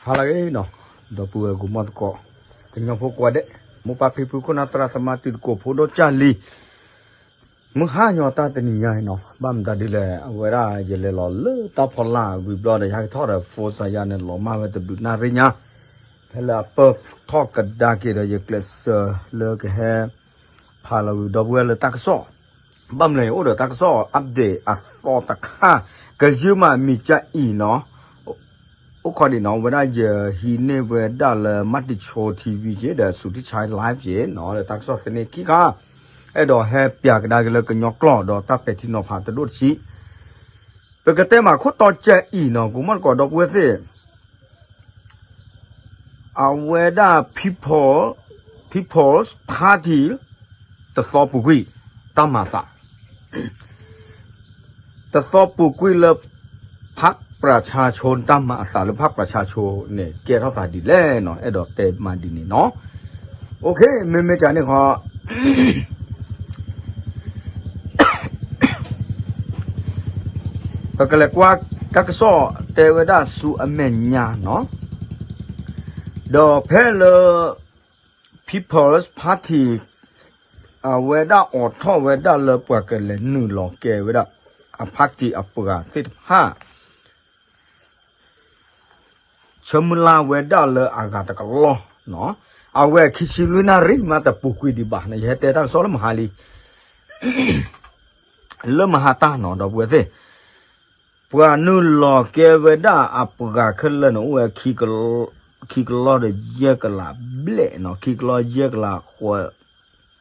ဟါလၢအဂ့ၤနီၤ, ဒီပုၢ်ဝဲၢ်ဂီၢ်မီၢ်သကိး, ကညီဖိကိးဂၤဒဲး, မိၢ်ပၢ်ဖံဖု ခိၣ်နၢ်သရၣ်သမါ တံၤသကိးဖိဒီကၢ်လံၤ, မုၢ်ဟါညီတၢ်တနံၤညါအံၤနီၤ, ဘၣ်မတၤဒ်လဲၣ် အဝဲဒၣ်ယလဲၤလီၤလၢတၢ်ဖီလာ်ဝံၤဘျီဒီး ယဟဲကထီၣ်ဒီး ဖိစါယါန့ၣ် လီၤမၢ်ဝဲတဘျုးနၣ်ရံၣ်ညါ, ဖဲလၢအပၢၢ်ထီၣ်ကဒါက့ၤဒီးယကျဲးစၢးလၢကဟဲ ဖးလီၤဝံၤဒီပုၢ်ဝဲၢ်လၢတၢ်ကစီၣ်, ဘၣ်မနုၤအံၤ အိၣ်ဒီးတၢ်ကစီၣ် update အသီတခါ, ကယုၢ်မးမံၤကၠၢ်အံၤနီၤ, အိၣ်ခိးဒံးနီၤ, ဝဲဒၣ်ယဟံးန့ၢ်ဝဲဒၣ်လၢ မၤတံၤဆိ ထံဝံၤက့ၤ ဒီး စူၤထံဆါ live က့ၤနီၤ, လၢတၢ်ကစီၣ်သန့ခံခါ, အဲၣ်ဒိးဟဲပၠးကဒါက့ၤလၢကညီကျိာ်ဒီးတၢ်ပဲာ်ထံနီၤဖးတဒိၣ်တဆံ, ပကတဲမးခိၣ်တီကၠၢ်အံၤနီၤ, ဂီၢ်မီၢ်သကိးဒီပုၢ်ဝဲၢ်သ့ၣ် အဝဲဒၣ် People, People's Party တသီပူၤကွံာ် တၢ်မၤအသး, တသီပူၤကွံာ်လၢ พรรคประชาชน တၢ်မၤအသးလၢ พรรคประชาชน န့ၣ် ကဲထီၣ်သးဒ်လဲၣ်နီၤ, အဲၣ်ဒိးတဲမးဒ်န့ၣ်နီၤ, မ့မ့ၢ်ကန့ၣ်ခီ ပကလဲၤကွၢ်တၢ်ကစီၣ်တဲဝဲဒၣ်ဆူအမဲာ်ညါနီၤ, ဒီးဖဲလၢ People's Party အဝဲဒၣ်အိးထီၣ်ဝဲဒၣ်လၢပှၤကလဲၤနုာ်လီၤကဲဝဲဒၣ် အ party အပှၤသ့ၣ်တဖၣ် ဆၢမုၢ်လၢ်ဝဲဒၣ်လၢအဂၤတကလီၢ်နီၤ, အဝဲခံဆံလွံၢ်နၣ်ရံၣ်မးတပူၤကွံာ်ဒံးဘၣ်န့ၣ်, ယဟဲတဲတၢ်ကစီၣ်လၢမဟါလံ လၢမဟါတၢ်နီၤ ဒီပုၢ်ဝဲၢ်သ့ၣ်, ပှၤနုာ်လီၤကဲဝဲဒၣ်အပှၤခဲလၢာ်န့ၣ် အိၣ်ဝဲ ခံကလီၢ်ဒီးယဲၢ်ကလးဘျဲၣ်နီၤ, ခံကလီၢ်ယဲၢ်ကလး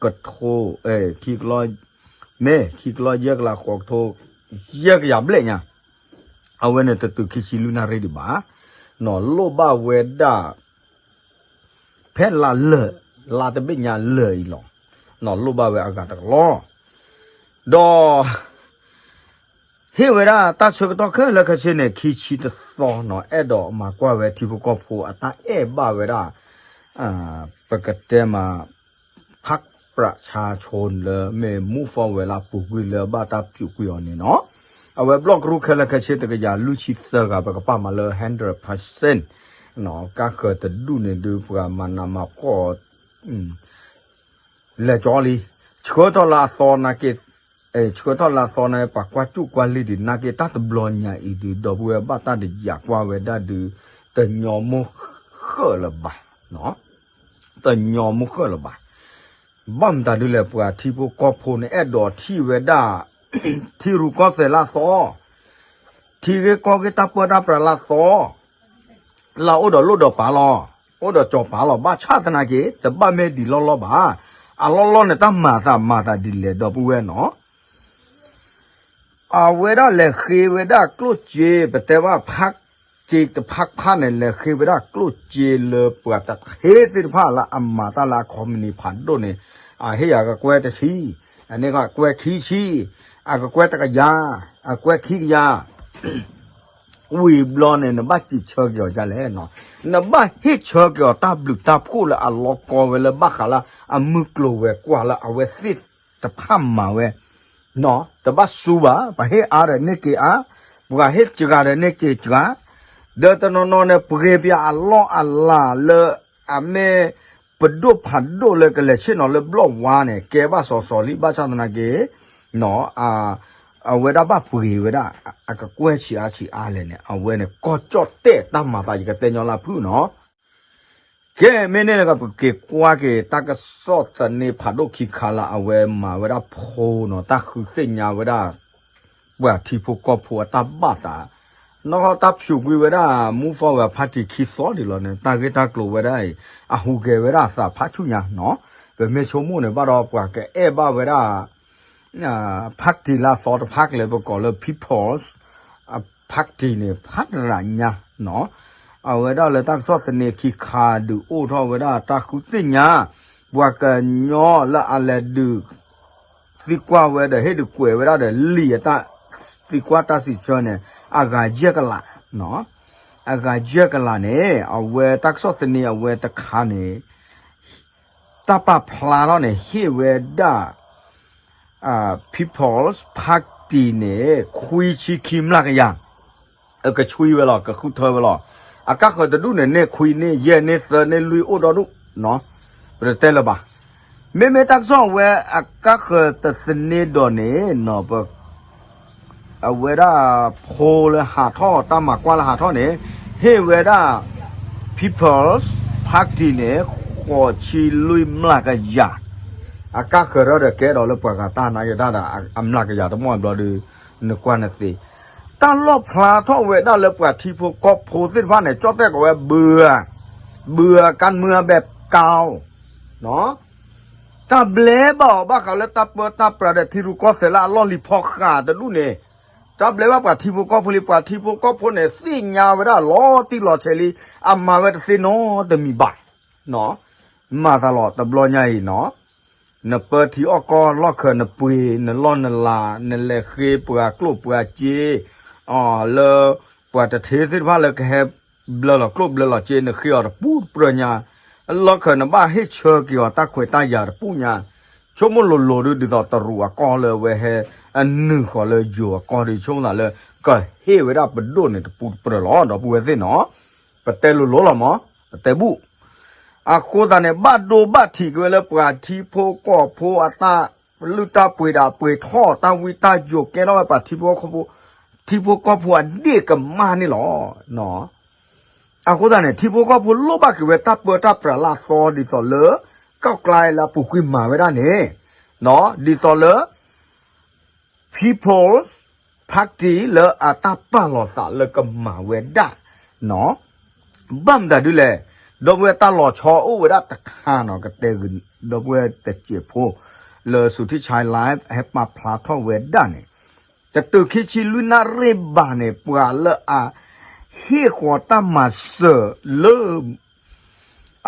ကထိ, ခံကလီၢ်, မ့ၢ် ခံကလီၢ်ယဲၢ်ကလးဃိးကထိ ယဲၢ်ကယၤဘျဲၣ်ညါ, အဝဲန့ၣ်တတုၤခံဆံလွံၢ်နၣ်ရံၣ်ဒံးဘၣ်, နီၤလိၣ်ဘၣ်ဝဲဒၣ် ဖဲလါလၢာ်, လါတဘ့ၣ်ညါလၢာ်အံၤလီၤ, နီၤလိၣ်ဘၣ်ဝဲအဂၤတကလီၢ်, ဒီး ဟ့ၣ်ဝဲဒၣ်တၢ်ဆၢကတီၢ်ခဲလၢာ်ခဲဆ့န့ၣ် ခံဆံတသီနီၤ, အဲၣ်ဒိးမၤကွၢ်ဝဲထံဖိကီၢ်ဖိအတၢ်အဲၣ်ဘၣ်ဝဲဒၣ်, ပကတဲမး พรรคประชาชน လၢမ့ၢ် move forward လၢအပူၤကွံာ်လၢဘၣ်တၢ်ပျူးကွံာ်အီၤန့ၣ်နီၤ, အဝဲဘျီၣ်ကရူၢ်ခဲလၢာ်ခဲဆ့တကယၤလွံၢ်ဆံသၢဂၤ ပကပာ်မးလၢ hundred percent ကါဃၢၤတဒူၣ်န့ၣ်ဒုး ပှၤမၤနးမၤဖှီၣ် လဲၤကၠီလံ, ဆှၢထီၣ်လၢအသီနာ်က့, ဆှၢထီၣ်လၢအသီန့ၣ် ပှၤကွၢ်ကၠူၣ်ကွၢ်လံဒံးနာ်က့ တၢ်တဘျီညါအံၤဒုး ဒီပုၢ်ဝဲၢ်ဘၣ်တၢ်တယာ်ကွၢ်ဝဲဒၣ်ဒုး တညီမုၢ်ဃၢ်လၢၤဘၣ်, တညီမုၢ်ဃၢ်လၢၤဘၣ်, ဘၣ်မတၤဒုးလဲၣ် ပှၤထံဖိကီၢ်ဖိန့ၣ် အဲၣ်ဒိးထံၣ်ဝဲဒၣ် ထံရူၢ်ကီၢ်သဲးလၢအသီ, ထံဂ့ၢ်ကီၢ်ဂ့ၢ်တၢ်ပၢတၢ်ပြးလၢအသီ လၢအအိၣ်ဒီးလိၣ်ဒီးပာ်လီၤ, အိၣ်ဒီးကၠီၤပာ်လီၤ, ဘၣ်ဆၣ်သနာ်က့ တဘၣ်မ့ၢ်ဒံးလီၢ်လီၢ်ဘၣ်, အလီၢ်လီၢ်န့ၣ် တၢ်မၤသးမၤသးဒ်လဲၣ် ဒီပုၢ်ဝဲၢ်နီၤ, အဝဲဒၣ်လဲၤဃ့ဝဲဒၣ်ကျိၣ်စ့ ပတဲဘၣ် ဖးစ့တဖးဖးန့ၣ် လဲၤဃ့ဝဲဒၣ်ကျိၣ်စ့လၢပှၤတထ့သ့ၣ်တဖၣ်လၢအမၤတၢ်လၢအ company ဖးဒိၣ်န့ၣ်, အဟ့ၣ်အကကွဲၢ်တဆံ, အန့ၣ်ကကွဲၢ်ခံဆံ, အကကွဲၢ်တကယၤ, အကွဲၢ်ခံကယၤ ဝံၤဘျီန့ၣ် နဘၣ်စံးဆၢက့ၤအီၤဒ်လဲၣ်နီၤ, နဘၣ်ဟ့ၣ်ဆၢက့ၤအီၤတၢ်ဘျုးတၢ်ဖှိၣ်လၢအလီၤကီဝဲလၢဘၣ်ဃးလၢအမုၢ်ကျိၤဝဲၤကွာ်လၢအဝဲသ့ၣ်တဖၣ်မၤဝဲ, တဘၣ်စူဘၣ်, ပှၤဟ့ၣ်အါဒီးန့ၢ်က့ၤအါ, ပှၤဟ့ၣ်စှၤဒီးန့ၢ်က့ၤစှၤ, ဒီးတနီၤနီၤန့ၣ် ပှ့ၤပှၤအလီၢ်အလၤလၢ အမ့ၢ် ပဒိၣ်ဖးဒိၣ်လၢကလဲၤဆ့ၣ်နီၤလၢဘျီၣ်ဝါန့ၣ် ကဲဘၣ်စီၤစီၤလံ ဘၣ်ဆၣ်သနာ်က့ အဝဲဒၣ်ဘၣ်ပှ့ၤဝဲဒၣ် အကကွဲၢ်ဆံးအါဆံးအါလဲၣ်န့ၣ် အဝဲန့ၣ် ကီၢ်ကၠီၣ်တဲၣ်တၢ်မၤသး ယကတဲညီလၢဖုၣ်နီၤ. ကဲ မ့ၢ်န့ၣ်လၢပက့ၤကွၢ်က့ၤ တၢ်ကစီၣ်သန့ဖးဒိၣ်ခံခါလၢအဝဲမၤဝဲဒၣ်ဖိနီၤ တၢ်ဃုသ့ၣ်ညါဝဲဒၣ် ပှၤထံဖိကီၢ်ဖိအတၢ်ဘၣ်သး နီၢ်တၢ်ဖျိးကွံာ်ဝဲဒၣ် Move Forward Party ခံသီဒံးလီၤန့ၣ် တၢ်ဂ့ၢ်တၢ်ကျိၤဝဲဒၣ်အံၤ အဟူးဂဲၤဝဲဒၣ်အသးဖးဆူညါနီၤ. ပမ့ၢ်ဆိကမိၣ်န့ၣ် ဘၣ်ဒီးပှၤကအဲၣ်ဘၣ်ဝဲဒၣ် party လၢအသီတဖၣ်ကလဲၣ် ပကိးလၢ People's Party န့ၣ် ဖးတရးညါနီၤ. အဝဲဒၣ်လၢတၢ်ကစီၣ်သန့ခံခါဒုးအိၣ်ထီၣ်ဝဲဒၣ်တၢ်ဃုသ့ၣ်ညါ ပှၤကညီလၢအလဲၤဒုး သံကွၢ်ဝဲဒီး ဟ့ၣ်ဒုးကွဲးဝဲဒၣ်ဒီး လံာ်အတၢ် သံကွၢ်တၢ်စံးဆၢန့ၣ် အဂၤယဲၢ်ကလး, အဂၤယဲၢ်ကလးန့ၣ် အဝဲတၢ်ကစီၣ်သန့အဝဲတခါန့ၣ် တၢ်ပာ်ဖျါထီၣ်န့ၣ် ဟ့ၣ်ဝဲဒၣ် People's Party န့ၣ် ခွံဆံခံမျးကယၤ ကဆွံဝဲလီၤ ကဃုထၢဝဲလီၤ. အကါဃၢၤတဒူၣ်န့ၣ် န့ၢ်ခွံန့ၢ်ယဲၢ်န့ၢ်သၢန့ၢ်လွံၢ်အိၣ်ဒီဒူၣ်, ပတတဲလၢၤဘၣ်. မ့မ့ၢ်တၢ်ကစီၣ်ဝဲအကါဃၢၤတသန့ဒီးန့ၣ် အဝဲဒၣ်ဖိလၢဟးထီၣ်တၢ်မၤကွၢ်လၢဟးထီၣ်န့ၣ် ဟ့ၣ်ဝဲဒၣ် People's Party န့ၣ် ဃိးဆံလွံၢ်မျးကယၤ, အကါဃၢၤထီၣ်ဒီးကဲဒီးလၢပှၤဂၤတၢ်နာ်က့ၤတၢ်ဒီး အမျးကယၤတမီၢ်ဘျီဒီး နကွၢ်နသ့, တၢ်လီၣ်ဖျါထီၣ်ဝဲဒၣ်လၢပှၤထံဖိကီၢ်ဖိသ့ၣ်တဖၣ်န့ၣ် ကၠီၣ်တဲၣ်ကီးဝဲဘု ဘုအကါမုၢ်အဘဲကါ တၢ်ဘျဲဘၣ်အီၤဘၣ်ဃးလၢတၢ်ပၢတၢ်ပြးဒီးထံရူၢ်ကီၢ်သဲးလၢအလီၢ်လံၤဖီဃးတဒူၣ်န့ၣ်, တၢ်ဘျဲဘၣ်ပှၤထံဖိကီၢ်ဖိလံ ပှၤထံဖိကီၢ်ဖိန့ၣ် သ့ၣ်ညါဝဲဒၣ်လီၤတံၢ်လီၤဆဲးလံ, အမၤဝဲတသ့နီတမံၤဘၣ်. မၤသးလီၤတဘျီညါအံၤနီၤ, နပၢထံအီၣ်ကီၢ်လီၢ်ခၢးနပှ့ၤ နလီၢ်နလၤ နလဲၤဃ့ပှၤကျိၣ်ပှၤစ့ လၢ ပှၤတထ့သ့ၣ်တဖၣ်လၢကဟဲဘျၢလီၤကျိၣ်ဘျၢလီၤစ့ နဃ့အီၤတပူၤတပြၢညါ, လီၢ်ခၢးနဘၣ်ဟ့ၣ်ဆၢက့ၤအီၤတၢ်ခွဲးတၢ်ယာ်တပူၤညါ, ဆိကမိၣ်လိၤလိၤဒုး ဒ်သိးတရူးအကီၢ်လၢအဝဲဟဲအနုာ်ဃီၤလၢယိၤအကီၢ်ဒီး ဆိကမိၣ်သးလၢ ကဟ့ၣ်ဝဲဒၣ်ပဒိၣ်န့ၣ်တပူၤတပြၢလီၤ ဒီပုၢ်ဝဲၢ်သ့ၣ်နီၤ, ပတဲလိၤလိၤလီၤမး, ပတဲဘူၣ် အဃိသတးန့ၣ် ဘၣ်ဒိဘၣ်ထံးက့ၤဝဲလၢပှၤထံဖိကီၢ်ဖိအတၢ်လုၢ်တၢ်ပှ့ၤဒီးပှ့ၤထီၣ်တၢ်ဝံတၢ်ယိာ် ကဲထီၣ်ဝဲပှၤထံဖိကီၢ်ဖိ ထံဖိကီၢ်ဖိအဒ့ၣ်ကမၢ်န့ၣ်လီၤ. အဃိသတးန့ၣ် ထံဖိကီၢ်ဖိလိၣ်ဘၣ်က့ၤဝဲတၢ်ပၢတၢ်ပြးလၢအသီဒ်သိးလၢ ကီၢ်ကျါလၢအပူၤကွံာ်မၤဝဲဒၣ်န့ၣ်, ဒ်သိးလၢ People's Party လၢအတၢ်ပာ်လီၤသးလၢကမၤဝဲဒၣ်, ဘၣ်မတၤဒ်လဲၣ်, ဒီပုၢ်ဝဲၢ် တၢ်လီၤဆီအိၣ်ဝဲဒၣ်တခါနီၤ ကတဲဂ့ၤ ဒီပုၢ်ဝဲၢ်တစဲးဖိ လၢ Suthichai Live ဟဲပာ်ဖျါထီၣ်ဝဲဒၣ်န့ၣ်, တတုၤခံဆံလွံၢ်နၣ်ရံၣ်ဘၣ်န့ၣ် ပှၤလၢအ ဟ့ၣ်ဃီၤတၢ်မၤစၢၤလၢ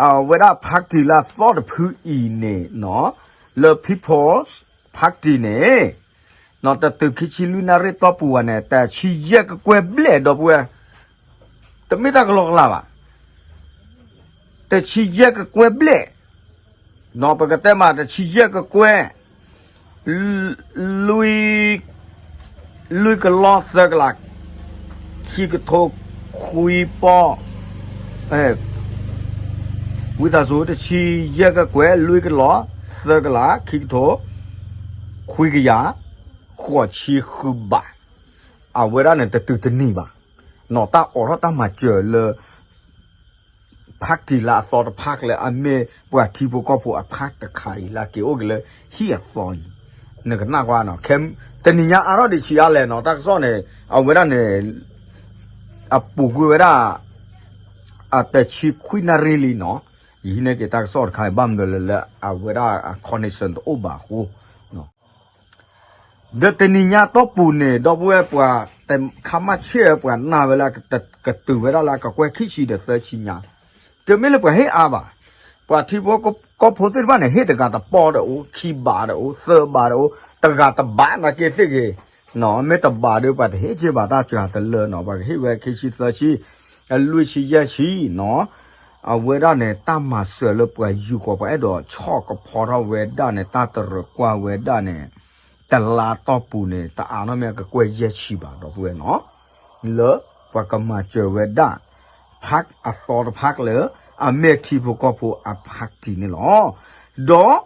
အဝဲဒၣ် party လၢအသီတဖုအံၤန့ၣ်နီၤ, လၢ People's Party န့ၣ်, နီၤတတုၤခံဆံလွံၢ်နၣ်ရံၣ်တီၢ်ပူၤဘၣ်န့ၣ် တဆံယဲၢ်ကကွဲၢ်ဘျဲၣ် ဒီပုၢ်ဝဲၢ်, တမ့ၢ်တၢ်ကလီကလီဘၣ်, တဆံယဲၢ်ကကွဲၢ်ဘျဲၣ်, နီၤပကတဲမး တဆံယဲၢ်ကကွဲၢ် လွံၢ် လွံၢ်ကလီသၢကလး ခံကထိခွံပီၢ်, ဝံသးစူၤ တဆံယဲၢ်ကကွဲၢ် လွံၢ်ကလီသၢကလး ခံကထိခွံကယၤ ဃိးဆံဃုဘး, အဝဲဒၣ်န့ၣ် တတုၤတနံၤဘၣ်, နီၤတၢ်အိးထီၣ်တၢ်မၤစၢၤလၢ party လၢအသီတဖၣ်ကျဲ အမ့ၢ်ပှၤထံဖိကီၢ်ဖိအ party တခါအံၤလၢအက့ၤအိၣ်က့ၤလၢဟံၣ်အသီအံၤ, နကနၣ်ကွၢ်နီၤ, တနံၤညါအါထီၣ်ဒံးဆံးအါလဲၣ်နီၤ တၢ်ကစီၣ်န့ၣ် အဝဲဒၣ်န့ၣ် အပူၤကွံာ်ဝဲဒၣ် အတဆံခွံနၣ်ရံၣ်လံနီၤ, ယဟံးန့ၢ်က့ၤတၢ်ကစီၣ်တခါအံၤ ဘၣ်မနုၤလဲၣ်လၢအဝဲဒၣ်အ connection တအိၣ်ဘၣ်အဃိ ဒီးတနံၤညါတီၢ်ပူၤန့ၣ် ဒီပုၢ်ဝဲၢ်ပှၤ ခါမၣ်ဆ့ၣ်ပှၤနာ်ဝဲလၢ ကတုၤဝဲဒၣ်လၢကကွဲၢ်ခံဆံဒီးသၢဆံညါ, တမ့ၢ်လၢပှၤဟ့ၣ်အါဘၣ်, ပှၤထံဖိကီၢ်ဖိသ့ၣ်တဖၣ်န့ၣ် ဟ့ၣ်တဂၤတပီၢ်ဒီးအိၣ် ခံဘးဒီးအိၣ် သၢဘးဒီးအိၣ် တဂၤတဘးနာ်က့သ့ၣ်ဂ့ၤ, မ့ၢ်တဘးဒီးပှၤတဟ့ၣ်က့ၤဘၣ်တၢ်စှၤတလၢနီၤ ပှၤကဟ့ၣ်ဝဲခံဆံသၢဆံ လွံၢ်ဆံယဲၢ်ဆံနီၤ, အဝဲဒၣ်န့ၣ် တၢ်မၤစၢၤလၢပှၤယူၤဃီၤ ပှၤအဲၣ်ဒိးဆီၣ်ကဖီထီၣ်ဝဲဒၣ်န့ၣ် တၢ်တရၢကွၢ်ဝဲဒၣ်န့ၣ် တလါတီၢ်ပူၤန့ၣ် တအါနီၢ်မ့ၢ်ကကွဲၢ်ယဲၢ်ဆံဘး ဒီပုၢ်ဝဲၢ်နီၤ, လၢပှၤကမၤစၢၤဝဲဒၣ် party အသီတဖၣ်လၢ အမ့ၢ်ထံဖိကီၢ်ဖိအ party န့ၣ်လီၤ. ဒီး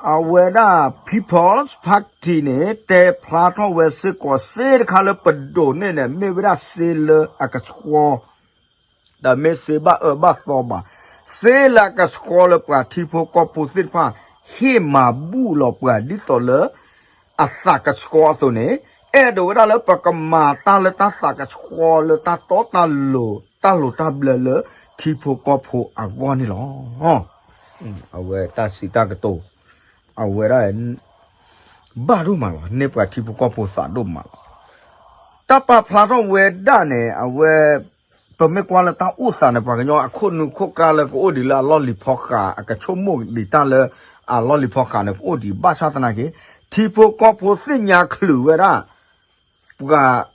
အဝဲဒၣ် People's Party န့ၣ် တဲဖျါထီၣ်ဝဲစ့ၢ်ကီး စ့တခါလၢပဒိးန့ၢ်န့ၣ် မ့ၢ်ဝဲဒၣ်စ့လၢအကဆှီ ဒီးမ့ၢ်စ့ဘၣ်အၢဘၣ်သီဘၣ်, စ့လၢအကဆှီလၢပှၤထံဖိကီၢ်ဖိသ့ၣ်တဖၣ် ဟ့ၣ်မၤဘူၣ်လီၤပှၤဒ်သိးလၢ အသးကဆှီအသိးန့ၣ်, အဲၣ်ဒိးဝဲဒၣ်လၢပကမၤတၢ်လၢတၢ်သးကဆှီလၢတၢ်တီတၢ်လိၤ တၢ်လိၤတၢ်ဘျၢလၢထံဖိကီၢ်ဖိအဂီၢ်န့ၣ်လီၤ. အဝဲတၢ်စံးတၢ်ကတိၤ အဝဲဒၣ် ဘၣ်ဒိၣ်မးလီၤ, န့ၢ်ပှၤထံဖိကီၢ်ဖိသးဒိၣ်မးလီၤ. တၢ်ပာ်ဖျါထီၣ်ဝဲဒၣ်န့ၣ် အဝဲ ပမ့ၢ်ကွၢ်လၢတၢ်အိၣ်သးန့ၣ် ပှၤကညီအခိၣ်နူာ်ခိၣ်ကျါလၢကအိၣ်ဒံးလၢအလီၢ်လံၤဖီဃး အကဆိကမိၣ်ဒံးတၢ်လၢအလီၢ်လံၤဖီဃးန့ၣ် ကအိၣ်ဒံး ဘၣ်ဆၣ်သနာ်က့ ထံဖိကီၢ်ဖိသ့ၣ်ညါချုးဝဲဒၣ် ပှၤ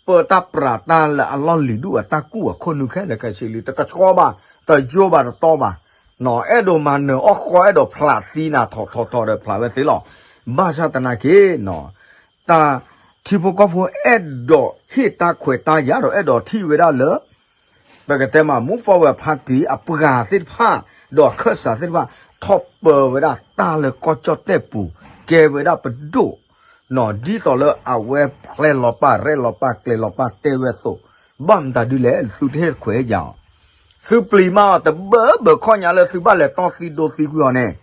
ပၢတၢ်ပြးတၢ်လၢအလီၢ်လံၤဒူၣ်အတၢ်ကူၣ်အခိၣ်နူာ်ခဲလၢာ်ခဲဆ့လံ တကဆှီဘၣ်, တယိဘၣ်တတီဘၣ်, အဲၣ်ဒိးမၤနၢၤအီၣ်ဃီ အဲၣ်ဒိးဖျးသံနၤထီၣ်ထီၣ်ထီၣ်ဒီးဖျးဝဲသ့လီၤ. ဘၣ်ဆၣ်သနာ်က့ တၢ်ထံဖိကီၢ်ဖိအဲၣ်ဒိးဟ့ၣ်တၢ်ခွဲးတၢ်ယာ်ဒီးအဲၣ်ဒိးထံၣ်ဝဲဒၣ်လၢ ပကတဲမး Move Forward Party အပှၤသ့ၣ်တဖၣ် ဒီးအခၢၣ်စးသ့ၣ်တဖၣ် ထီၣ်ပၢဝဲဒၣ်တၢ်လၢကီၢ်ကၠီၣ်တဲၣ်ပူၤ ကဲဝဲဒၣ်ပဒိၣ် ဒ်သိးလၢအဝဲပျဲလီၤပၢ် ရဲၣ်လီၤပၢ် ကျဲၤလီၤပၢ်တဲဝဲအသိး, ဘၣ်မတၤဒုလဲၣ် သုတဟ့ၣ်ခွဲးယၤအီၤ, သုပျံၤမးအီၤ တဘၢဘၢခီၣ်ညါလၢသုဘၣ်လဲၤတီၢ်သံ ဒိသံကွံာ်အီၤန့ၣ်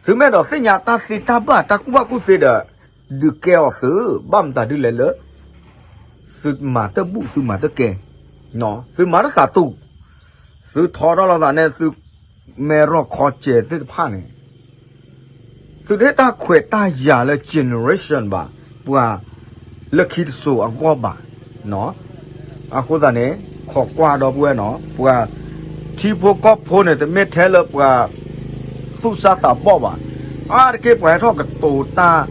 သုမ့ၢ်အဲၣ်ဒိးသ့ၣ်ညါတၢ်သ့တၢ်ဘၣ် တၢ်ကူၣ်ဘၣ်ကူၣ်သ့ဒီး ဒုးကဲအီၤသု, ဘၣ်မတၤဒုလဲၣ်လၢ သုမၤတဘူၣ် သုမၤတကဲ, သုမၤတသးတူၢ်, သုထီထီၣ်လိာ်သးန့ၣ် သုမဲရီၣ်ခီစဲးသ့ၣ်တဖၣ်န့ၣ် သုတဟ့ၣ်တၢ်ခွဲးတၢ်ယာ်လၢ generation ဘၣ်, ပှၤလၢခံတစိၤအဂီၢ်ဘၣ်. အဃိသတးန့ၣ် ခိးကွၢ်ဒီပုၢ်ဝဲၢ်နီၤ, ပှၤထံဖိကီၢ်ဖိန့ၣ် တမ့ၢ်ထဲလၢပှၤ သူၣ်စၢ်သးဘီၣ်ဘၣ်. အါတက့ၢ်ပှၤဟဲထီၣ်ကတိၤတၢ်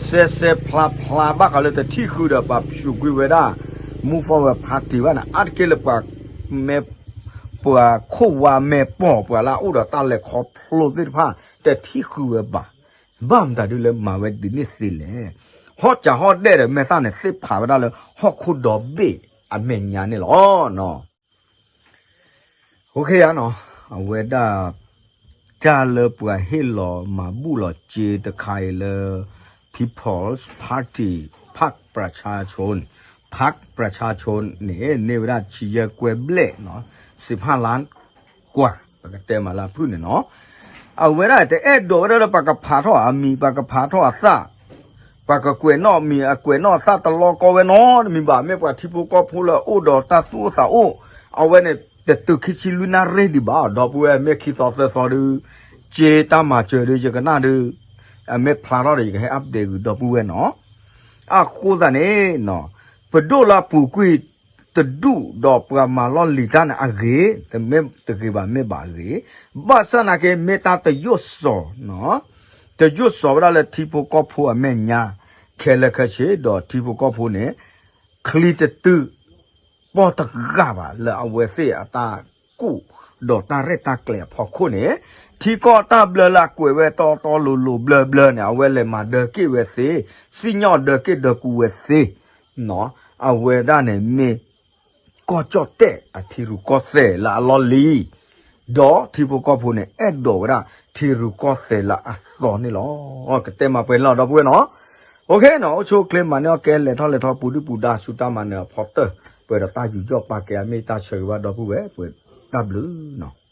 စဲစဲဖျါဖျါဘၣ်ဃးလၢတထံၣ်ဃုာ်ဒီးပှၤဖျိးကွံာ်ဝဲဒၣ် Move Forward Party ဘၣ်န့ၣ် အါတက့ၢ်လၢပှၤ မ့ၢ်ပှၤခိၣ်ဝါမဲာ်ပီၢ် ပှၤလၢအအိၣ်ဒီးတၢ်လဲၤခီဖျိသ့ၣ်တဖၣ် တထံၣ်ဃုာ်ဝဲဘၣ်. ဘၣ်မတၤဒုလဲၣ်မၤဝဲဒ်န့ၣ်သ့လဲၣ်. ဟီၣ်စးဟီၣ်ဒဲးဒီးမဲာ်သၣ်န့ၣ် သ့ၣ်ဖးဝဲဒၣ်လၢဟီၣ်ခိၣ်ဒီဘ့ၣ်အမဲာ်ညါန့ၣ်လီၤ. အဝဲဒၣ် တၢ်လၢပှၤဟ့ၣ်လီၤမၤဘူၣ်လီၤစ့တခါအံၤလၢ People's Party พรรคประชาชน พรรคประชาชน န့ၣ် န့ၢ်ဝဲဒၣ်ဆံယဲၢ်ကွဲဘျဲၣ်နီၤ, စံးဖၣ်လါကွၢ် ပကတဲမးလၢအဖုၣ်န့ၣ်နီၤ. အဝဲဒၣ်တအဲၣ်ဒိးဝဲဒၣ်လၢပှၤကဖးထီၣ်အမံၤ ပှၤကဖးထီၣ်အသၣ် ပှၤကကွဲးနီၣ်မံၤ အကွဲးနီၣ်အသၣ်တလီၢ်ကီၢ်ဝဲနီတမံၤဘၣ်. မ့ၢ်ပှၤထံဖိကီၢ်ဖိလၢအအိၣ်ဒီးတၢ်သူၣ်အိၣ်သးအိၣ် အဝဲန့ၣ် တတုၤခံဆံလွံၢ်နၣ်ရံၣ်ဒံးဘၣ် ဒီပုၢ်ဝဲၢ် မ့ၢ်ခံသီသၢသီဒု က့တၢ်မၤစၢၤဒု ယကနၣ်ဒု အမ့ၢ်ဖျါထီၣ်ဒီး ယကဟဲ update ဂုာ်ဒီပုၢ်ဝဲၢ်နီၤ. အဃိသတးန့ၣ် ပဒိၣ်လၢအပူၤကွံာ်တဒူၣ်ဒီးပှၤမၤလီၢ်လံၤတၢ်န့ၣ်အဂ့ၤ, တမ့ၢ်တဂ့ၤဘၣ်မ့ၢ်ဘၣ်အဂ့ၤ, ဘၣ်ဆၣ်နာ်က့ မ့ၢ်တၢ်တယိၣ်စီၤ တယိၣ်စီၤဝဲဒၣ်လၢထံဖိကီၢ်ဖိအမဲာ်ညါ ခဲလၢာ်ခဲဆ့ ဒီးထံဖိကီၢ်ဖိန့ၣ် ချံတတုၤ ပီၢ်တဂၤဘၣ် လၢအဝဲသ့ၣ်အတၢ်ကူၣ် ဒီးတၢ်ရဲၣ်တၢ်ကျဲၤအဖီခိၣ်န့ၣ် ထံကီၢ်တၢ်ဘျၢလၢအကွဲးဝဲတီတီလိၤလိၤဘျၢဘျၢန့ၣ် အဝဲလဲၤမၤဒၢက့ၣ်ဝဲသ့, စံၣ်ညီၣ်ဒၢက့ၣ်ဒၢကူဝဲသ့, အဝဲဒၣ်န့ၣ်မ့ၢ် ကီၢ်ကၠီၣ်တဲၣ်အထံရူၢ်ကီၢ်သဲးလၢအလီၢ်လံၤ, ဒီးထံဖိကီၢ်ဖိန့ၣ် အဲၣ်ဒိးဝဲဒၣ်ထံရူၢ်ကီၢ်သဲးလၢအသီန့ၣ်လီၤ. ကတဲမၤပှဲၤန့ၣ်လီၤ ဒီပုၢ်ဝဲၢ်နီၤ. OK နီၤ, အိၣ်ဆူၣ်အိၣ်ချ့ မၤန့ၢ်အီၣ်ကဲ လဲၤထီၣ်လဲၤထီ ပူၤဒုၣ်ပူၤဒါ ဆူတၢ်မၤနၢၤအဖီတၢၢ် ပှဲၤဒီးတၢ်ယူးယီၣ်ပာ်ကဲ အမ့ၢ်တၢ်ဆၢဂ့ၤဘၣ် ဒီပုၢ်ဝဲၢ် ပှဲၤတၢ်ဘျုးနီၤ.